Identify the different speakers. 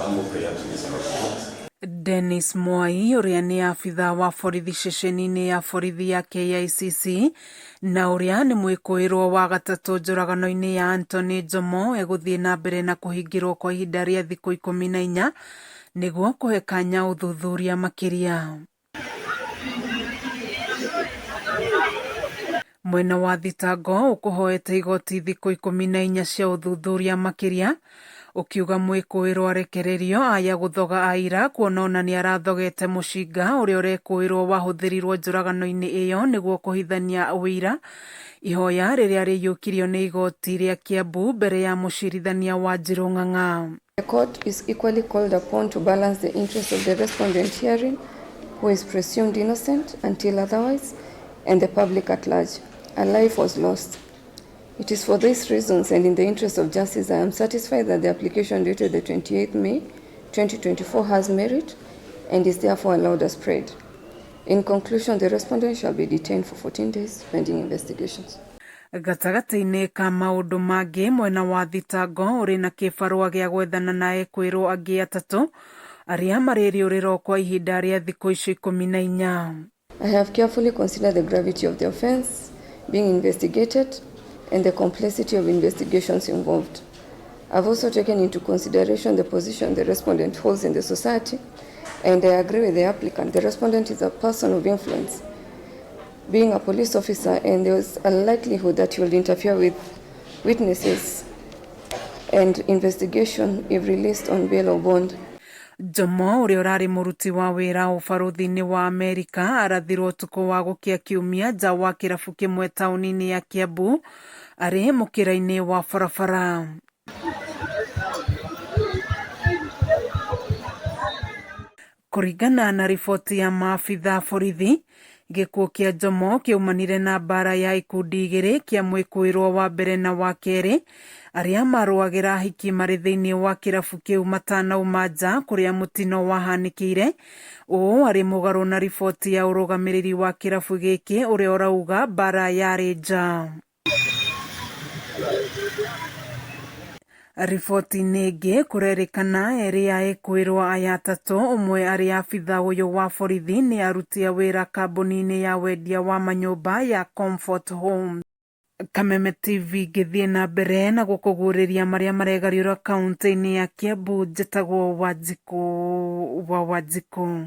Speaker 1: humble prayer to this court.
Speaker 2: Dennis Mwai ũrĩa nĩ abithaa wa borithi ceceni-inĩ ya borithi ya KICC na ũrĩa nĩ mwĩkũĩrwo wa gatatũ njũragano-inĩ ya Anthony Njomo egũthiĩ na mbere na kũhingĩrwo kwa ihinda rĩa thikũ 14 nĩguo kũhe kanya ũthuthuria makĩria. Mwena wa thitango ũkũhoete igoti thikũ 14 cia ũthuthuria makĩria ũkiuga mwĩkũĩrwo arekererio aya gũthoga aira kuona ona nĩarathogete mũcinga ũrĩa ũrekũĩrwo wahũthĩrirwo njũragano-inĩ ĩyo nĩguo kũhithania ũira ihoya rĩrĩa rĩiyũkirio nĩ igoti rĩa Kiambu mbere ya mũcirithania Wanjirũ Ng'ang'a.
Speaker 3: The court is equally called upon to balance the interests of the respondent herein, who is presumed innocent until otherwise, and the public at large. A life was lost. It is for these reasons and in the interest of justice, I am satisfied that the application dated the 28th May 2024 has merit and is therefore allowed as prayed. In conclusion, the respondent shall be detained for 14 days pending investigations.
Speaker 2: Gatagatĩ-inĩ ka maũndũ mangĩ, mwena wa thitango ũrĩ na kĩbarũa gĩa gwethana na ekwĩrwo angĩ atatũ arĩa marĩ rĩũrĩro kwa ihinda rĩa thikũ icio 14.
Speaker 3: I have carefully considered the gravity of the offense being investigated and the complexity of investigations involved. I've also taken into consideration the position the respondent holds in the society, and I agree with the applicant. The respondent is a person of influence, being a police officer, and there is a likelihood that he will interfere with witnesses and investigation if released on bail or bond.
Speaker 2: Njomo ũrĩa ũrarĩ mũruti wa wĩra ũbarũthi-inĩ wa Amerika arathirwo ũtukũ wa gũkĩa kiumia nja wa kĩrabu kĩmwe taũni-inĩ ya Kiambu arĩ mũkĩra-inĩ wa barabara. Kũringana na riboti ya maabitha borithi, gĩkuũ kĩa Njomo kĩaumanire na mbara ya ikundi igĩrĩ kĩa mwĩkũĩrwo wa mbere na wa kerĩ arĩa marũagĩra ahiki marĩ thĩinĩ wa kĩrabu kĩu matanauma nja kũrĩa mũtino wahanĩkĩire. Ũũ arĩ mũgarũ na riboti ya ũrũgamĩrĩri wa kĩrabu gĩkĩ ũrĩa ũrauga mbara yarĩ nja. Riboti-inĩ ĩngĩ kũrerĩkana erĩ a ekwĩrwo aya atatũ ũmwe arĩ abitha ũyũ wa borithi nĩ aruti a wĩra kambuni-inĩ ya wendia wa manyũmba ya Comfort Homes. Kameme TV ngĩthiĩ na mbere na gũkũguũrĩria marĩa maregariũra kaunti-inĩ ya Kiambu njĩtagwo Wanjikũ wa Wanjikũ.